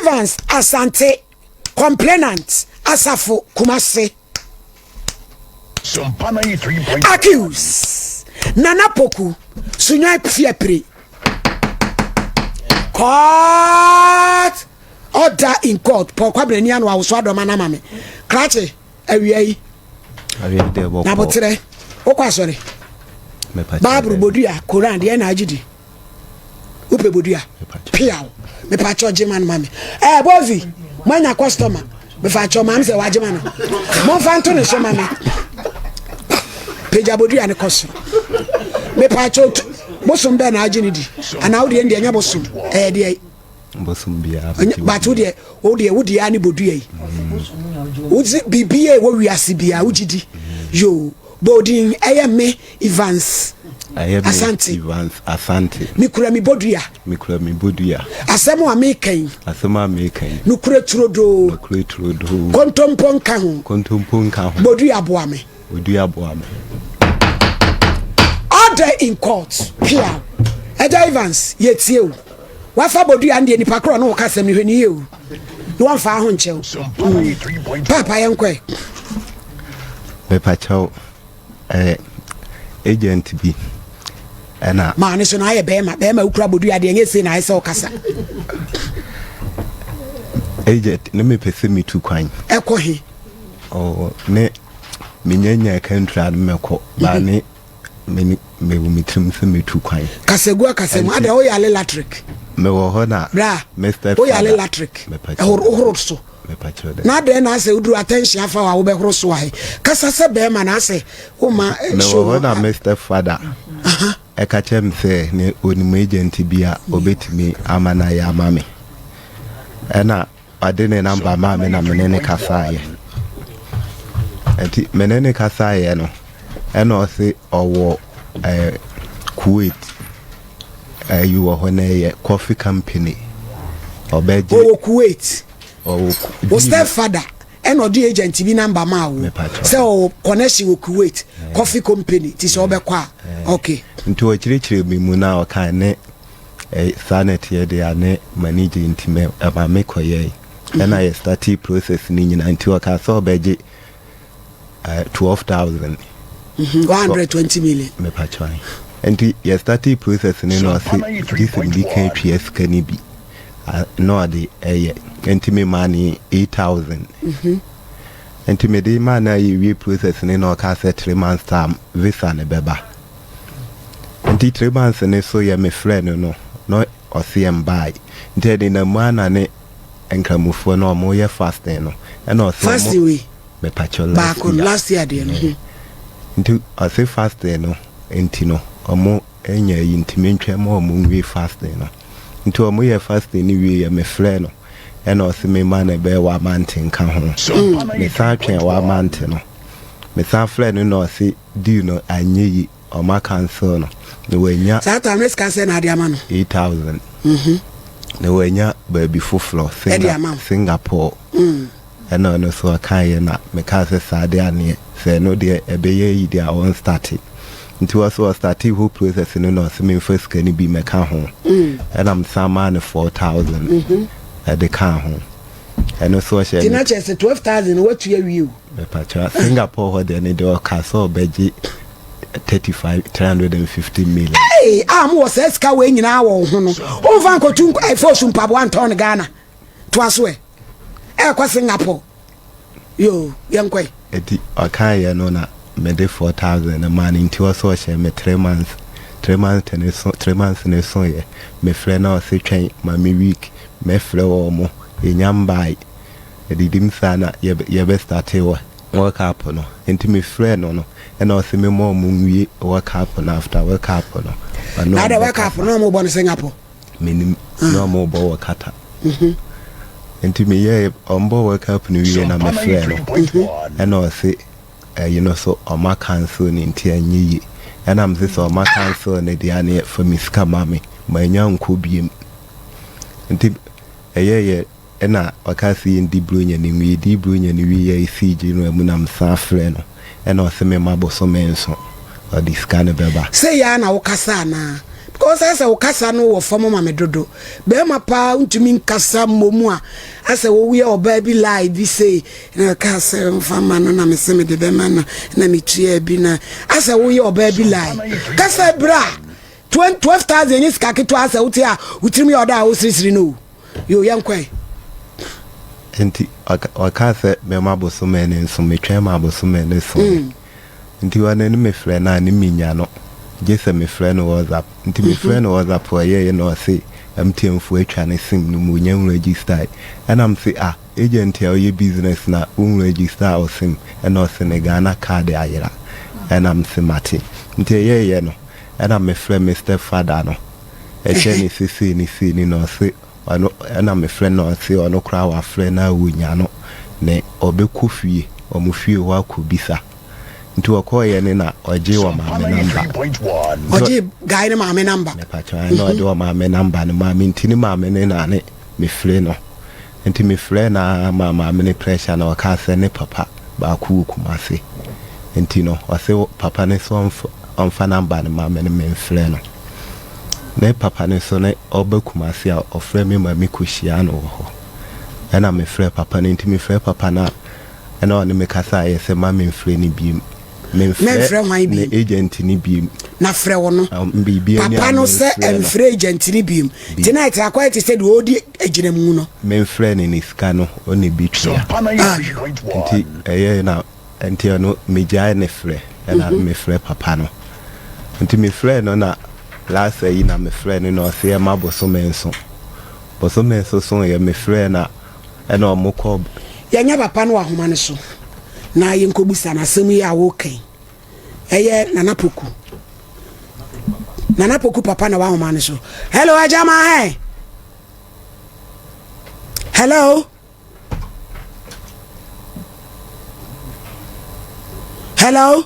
Evans Asante, complainant, Asafo, Kumase. Accused, Nana Poku, Sunyani Fiapre. Court order in court. Paul Kwabena ni ano awoso adɔma na ma me. Krakye, awia yi. Na botere, wokɔ asɔre. Bible bodua, Koran deɛ na agye di. Wopɛ bodua. Piaw. Mepakyɛw gye ma no ma me. Eh, Bovi, moanya customer. Mepakyɛw maame sɛ wagye ma no. Momfa nto ne so ma me. Pagya bodua ne kɔ soro. Mepakyɛw bosom bɛɛ na agye ne di. Anaa wodeɛ ndeɛ nyɛ bosom. Ɛyɛ deɛ. Bosom biara. But wodeɛ wodeɛ wodeɛ ani bodua yi. Wodzi biribi a ɛwɔ wiase biara wogye di. Yo, bodin ɛyɛ me Evans. Ɛyɛ me Asante. Evans Asante. Mekura mi bodua. Mekura mi bodua. Asɛm a meka yi. Asɛm a meka yi. Nokura turodoo. Nokura turodoo. Kontompo nka ho. Kontompo nka ho. Bodua boa me. Bodua boa me. Order in court. Pia. Ɛgya Evans, yɛtie o. Wafa bodua no deɛ nipa korɔ ne wo kasɛm no hwɛ ne yie o. Na wɔmfa ho nkyɛw. Paapa yɛnkɔɛ. Mepakyɛw agent bi ɛna. Maa ne so na ayɛ bɛrima bɛrima wokura bodua deɛ ɛnyɛ sei na ayɛ sɛ ɔkasa. Agent ne mepɛ sɛ metu kwan. Ɛkɔ he? Oh, ne menyanya country a mɛkɔ baa ne me mewɔ me tirim sɛ metu kwan. Kasagu akasamu ada woyɛ ale latrik. Mewɔ hɔ na bra Mr. woyɛ ale latrik ɛhoro so. Na adɛn na asɛ woduru attention afa wa wobɛhoro so ahe kasa sɛ bɛrima na asɛ woma mewɔ hɔ na Mr. Father ɛka kyerɛ me sɛ ne onim agent bi a obɛtumi ama no ayɛ ama me, ɛna ɔde ne number maa me na mene ne kasaeɛ. Nti mene ne kasaeɛ no, ɛna ɔse ɔwɔ Kuwait ɛyi wɔ hɔ na ɛyɛ coffee company ɔbɛgye. Ɔwɔ Kuwait? Ɔwɔ. Wo step father ɛna ɔde agent bi number maa wo sɛ ɔwɔ connection wɔ Kuwait, coffee company, ti sɛ ɔbɛkɔ a, okay. Nti ɔkyerɛkyerɛ mi mu na ɔka ne saa na ɛteɛ deɛ a ne m'ani gye, nti ɛma me kɔyɛe. Ɛna yɛ start process ne nyinaa, nti ɔka sɛ ɔbɛgye 12,000. 120 million. Mepakyɛw, nti yɛ start process ne na ɔse gye sɛ medi kan twia sika no bi na ɔde ɛyɛ, nti memaa ne 8,000. Nti mede maa no a yɛwie process ne na ɔka sɛ 3 months time visa ne bɛba. Nti 3 months ne so yɛ mefrɛ no no na ɔse yɛ mbae, nti ɛde na mu ana ne nkramofoɔ no ɔmo yɛ fasting no, ɛna ɔse fasting wei? Mepakyɛw. Baako last year deɛ no. Nti ɔse fasting no nti no ɔmo anya yi, nti mentwɛn ma ɔmo nwie fasting no. Nti ɔmo yɛ fasting no wie yɛ mefrɛ no, ɛna ɔse mema no ɛbɛyɛ one month nka ho. Mesan twɛn one month no, mesan frɛ no na ɔse deal no anyɛ yi, ɔma cancel no na wanya. Saa time ne sika sɛ na ade ama no? 8,000. Na wanya baabi foforɔ. Ɛde ama wo. Singapore. Ɛna ɔno so ɔkaeɛ na mekaa sɛ saa de aneɛ sɛ ɛno deɛ ɛbɛyɛ yi deɛ a ɔn start. Nti wɔ so ɔstart whole process no na ɔsɛ memfa sika no bi mɛka ho, ɛna mesan maa no 4,000 ɛde kaa ho. Ɛno so ɔhyɛ. Nti na kyerɛ sɛ 12,000 watu awie o. Mepakyɛ, Singapore hɔ deɛ ne deɛ ɔka sɛ ɔbɛgye 35 350 million. Ee, a mo wɔ saa sika wei nyinaa wɔ wo ho no, womfa nkɔtu ɛfɔsu mpaboa ntɔn no Ghana toa so ɛ ɛkɔ Singapore yo, yɛnkɔe. Ɛti ɔkaeɛ no na mede 4,000 no maa no, nti ɔsɛ ɔhyɛ me 3 months. 3 months ne so, 3 months ne so yɛ mefrɛ na ɔse twɛn ma me week mɛfrɛ wɔ mo, ɛnya mbae. Ɛdidim saa na yɛbɛ start wɔ World Cup no, nti mefrɛ no no ɛna ɔse me ma ɔmo nwie World Cup no. After World Cup no ɔno Na de ɔmo World Cup no ɔmo bɔ no Singapore? Menim na ɔmo bɔ wɔ Qatar, nti meyɛ ɔmbɔ World Cup no wie na mefrɛ no, ɛna ɔse ɛyi no so ɔma cancel ne, nti ɛnyɛ yie. Ɛna mese sɛ ɔma cancel ne deɛ aneɛ fa me sika ma me, manya nkɔ biem. Nti ɛyɛ yɛ ɛna ɔka sɛ yɛndi buronya no nwie. Yɛdi buronya no wie yɛ ɛsii gye no mu na mesan frɛ no, ɛna ɔse me ma bosome nso ɔde sika no bɛba. Sɛ yɛa na wokasa anaa? Because asɛ wo kasa no wɔ fam ma me dodo. Bɛrima paa wontumi nkasa mmom a asɛ woyɛ ɔbaa bi lie bi sei na ɔka sɛ mfa ma no na mese mede bɛma no na metua bi na asɛ woyɛ ɔbaa bi lie. Kasa bra 12,000 nye sika ketewa asɛ wote a wotirim yɛ ɔda a wosirisiri no o. Yo yɛnkɔ ɛ. Nti ɔka sɛ mɛma bosome no nso metwɛn ma bosome no so. Nti ɔno ne mefrɛ no a ne menya no gye sɛ mefrɛ no WhatsApp. Nti mefrɛ no WhatsApp ɔyɛeɛ na ɔse MTN foɔ atwa ne sim no mu ɔnya nregistae. Ɛna mese ah agent a ɔyɛ business na wonregister wo sim ɛna ɔse ne Ghana card ayera. Ɛna mese mate. Nti ɛyɛeɛ no ɛna mefrɛ me step father no ɛkyɛ ne sesei ne sei ni na ɔse ɔno ɛna mefrɛ no na ɔse ɔno koraa wafrɛ na ɔnya no ne ɔbɛkɔ fie ɔmo fie hɔ akɔbisa. Nti ɔkɔɔyɛ ne na ɔgye wɔ maame number. Ɔgye guy ne maame number. Mepatwa na ɔde wɔ maame number no maame nti ne maame ne na ne mefrɛ no. Nti mefrɛ na ma maame ne pressure na ɔkaa sɛ ne papa baako wɔ Kumase. Nti no ɔse papa ne so ɔmfa number no maame no memfrɛ no. Ne papa ne so ne ɔba Kumase a ɔfrɛ me ma me kɔhyia no wɔ hɔ. Ɛna mefrɛ papa no nti mefrɛ papa no a ɛna ɔne me kasa ayɛ sɛ ma memfrɛ no biem. Memfrɛ ne agent no biem. Na frɛ wɔ no. Papa no sɛ ɛmfrɛ agent no biem. Nti na ɛte akɔyɛ te sɛ deɛ ɔredi agyina mu no. Memfrɛ no ne sika no ɔne bi tua. Nti ɛyɛ na nti ɛno megyae ne frɛ ɛna mefrɛ papa no. Nti mefrɛ no na last yi na mefrɛ no na ɔse ɛma bosome nso. Bosome nso so yɛ mefrɛ na ɛna ɔmo kɔ. Yɛnyɛ papa no wɔ ahoma no so na yɛnkɔbusa no asɛm yi a woka yi. Ɛyɛ Nana Poku. Nana Poku papa na wɔ ahoma no so. Hello, Ajama, hey. Hello. Hello.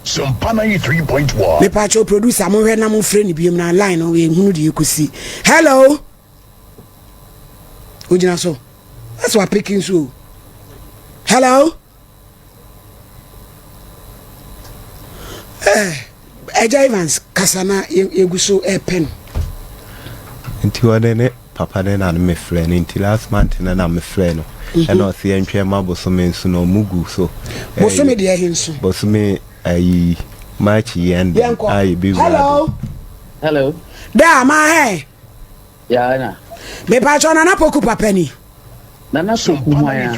Sompa 93.1. Mepacho producer mo hwɛ na mo frɛ ne biom na line no yɛhunu deɛ ɛkɔsi. Hello. Ogyina so. That's what picking so. Hello. Eh, Ɛgya Evans kasa na yɛgu so ɛpɛ no. Nti ɔne ne papa ne na no mefrɛ no nti last month no na mefrɛ no ɛna ɔse yɛntwɛn ma bosome nso na ɔmo gu so. Bosome deɛ ɛhe nso? Bosome ayi March yi ending Yɛnkɔ. a yɛbɛwura Hello. do. Hello. Da ma hɛ. Ya na. Mepatwɔ Nana Poku papa ni. Nana Poku hwan a?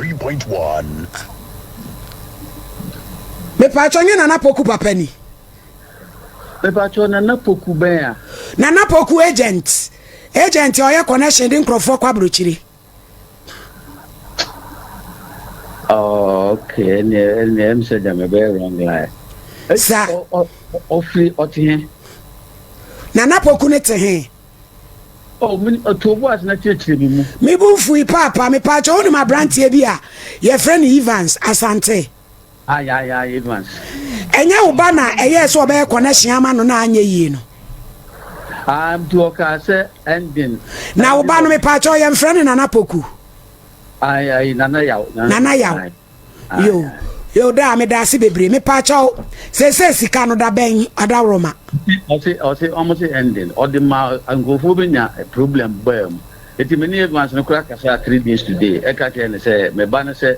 Mepatwɔ nye Nana Poku papa ni. Mepatwɔ Nana Poku bɛn a? Nana Poku agent. Agent a ɔyɛ connection de nkurɔfoɔ kɔ aburokyire. Oh, okay. Ɛnna ɛnna ɛm sɛ dɛm ɛbɛyɛ wrong line. Sa. Ɔfiri ɔte he? Nana Poku ne te he? Oh, me ɔtoo bo ase na kyerɛkyerɛ me mu. Me bo mfui paapa. Mepatwɔ wonim aberanteɛ bi a yɛfrɛ no Evans Asante? Aye aye aye Evans. Ɛnyɛ wo ba na ɛyɛɛ sɛ ɔbɛyɛ connection ama no na anyɛ yie no? Ah, nti ɔkaa sɛ ending. Na wo ba no mepatwɔ yɛmfrɛ no Nana Poku? Aye aye Nana Yaw. Nana Yaw. Yo yo daa medaase bebree mepaakyɛw seesei sika no da bɛn adaworoma. Ɔse ɔse ɔmo se ending ɔde ma nkurɔfoɔ bi nya problem baa mu eti me ne Evans no koraa kasaa 3 days today ɛka kyerɛ no sɛ me ba no sɛ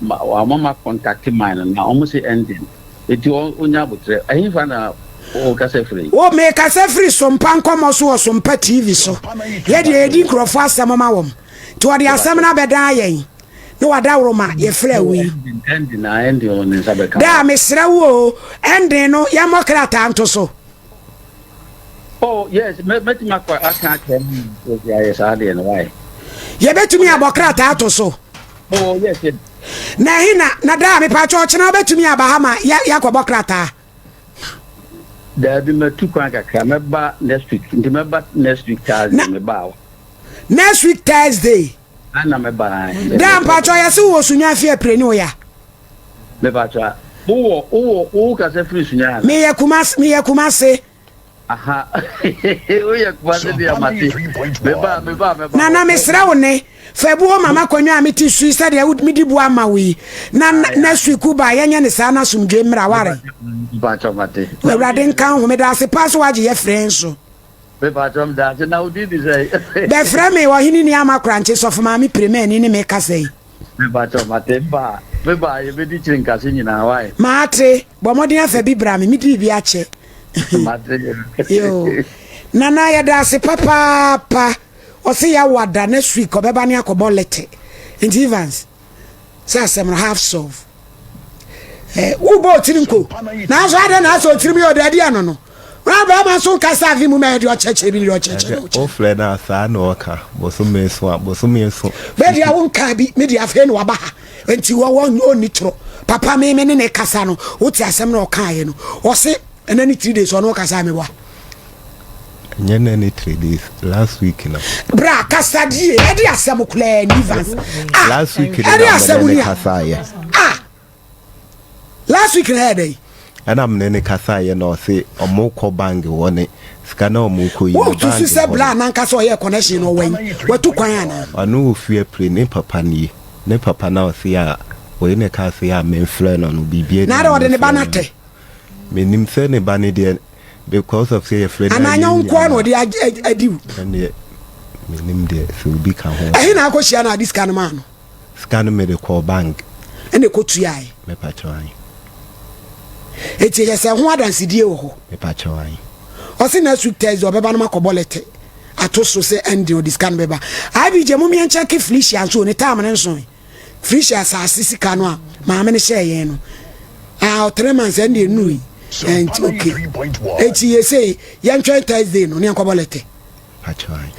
ma wama ma contact man no na ɔmo se ending eti ɔnya abotrɛ ɛhefa na wokasa firi yi. Wo mekasa firi Sompa nkɔmɔ so wɔ Sompa TV so yɛ deɛ yɛdi nkurɔfoɔ asɛm ma wɔn nti wɔde asɛm no abɛdan yɛn. Ne w'adaworoma yɛfrɛɛ wo yi. Daa mesrɛ wo o, ɛnden no yɛmmɔ krataa nto so. Oh yes, mɛtumi akɔ aka akyerɛ no ayɛ saa deɛ no why? Yɛbɛtumi abɔ krataa ato so. Oh yes, yes. Na ɛhe na na daa mepatwɛ ɔkyena wobɛtumi aba ha ma yɛakɔbɔ krataa? Daabi matu kwan kakra mɛba next week nti mɛba next week Thursday meba. Next week Thursday. Ana me ba eh. Daa mpatsɔ yɛse wowɔ Sunya afie apire ne wo ya. Me patsɔ a. Wowɔ wowɔ wo kasa firi Sunya ana? Meyɛ Kumasi meyɛ Kumasi. Aha woyɛ Kumasi deɛ mate. Meba meba meba. Nana mesrɛ wo ne fa buo ma m'akonnwa a mete so yi sɛdeɛ mede buo ama wo yi na next week woba a yɛnyɛ ne saa na asomdwoe mmra ware. Mpakyɛ mate. Awurade nka wo ho meda ase paa sɛ woagye yɛ frɛ nso. Mepakyɛ meda ase na wo din de sɛn? Bɛfrɛ me Ɔhene Ni Ama Korankye Sɔfo Maame Piremani ne me kasa yi. Mepakyɛw mate mba a meba a yɛbɛdi kyiri nkase nyinaa wai. Mate, bɔ mmɔden afa bi bra me, medi bi akyɛ. Mate. Yoo. Nana yɛda ase papaapa. Ɔse yɛawo ada next week ɔbɛba ne akɔbɔ lete. Nti Evans, sɛ asɛm no half solve. Eh, wobɔ otiri nko. Nanso adɛn na asɛ otiri mu yɛ ɔdɛ adi ano no. Wọn bɛrima nso nkasa afi mu mɛ ɛde ɔkyɛkyɛ bi de ɔkyɛkyɛ bi. Wofrɛ no a saa na ɔka bosome so a bosome so. Bɛdi a wonka bi me de afei na waba ha nti wɔwɔ ɔnni toro papa me me ne ne kasa no wote asɛm na ɔkaeɛ no ɔse ɛnɛ ne 3 days ɔno ɔkasa meboa. Nyɛ nɛ ne 3 days last week no. Bra kasa die ɛde asɛm koraa ni Vance. Ah, last week ɛde asɛm ni a. Ah. Last week na ɛyɛ dɛn? Ɛna mene ne kasaeɛ na ɔse ɔmo kɔ bank hɔ ne sika na ɔmo kɔ yi no bank hɔ. Wosusu sɛ bra nankasa ɔyɛɛ connection no ɔwɔ yi? Watu kwan anaa? Ɔno ofi apire ne papa nie ne papa na ɔse a wei na ɛkaa se a menfrɛ no no biribi Na adɛn ɔde ne ba no atɛ? Menim sɛ ne ba no deɛ because of sɛ yɛfrɛ no a Anaa nyɛ wo nkoa na ɔde adi wo? Ɛndeɛ menim deɛ sɛ obi ka ho. Ɛhe na akɔhyia no a ɔde sika no maa no? Sika no mede kɔɔ bank. Ɛna ɛkɔtuaeɛ. Mepakyɛw ahe. Eti ɛyɛ sɛ ho adansedie wɔ hɔ. Mepakyɛw ahe. Ɔse next week Thursday ɔbɛba no makɔbɔ lɛtɛ ato so sɛ ɛnde ɔde sika no bɛba. IBJ mom yɛn kyɛke Felicia nso ne time no nsoe. Felicia asase sika no a maame no hyɛɛ yɛn no. Ah, 3 months ɛnde ɛnui. Ɛnti okay. Eti yɛsei yɛntwɛn Thursday no ne yɛnkɔbɔ lɛtɛ. Pakyɛw ahe.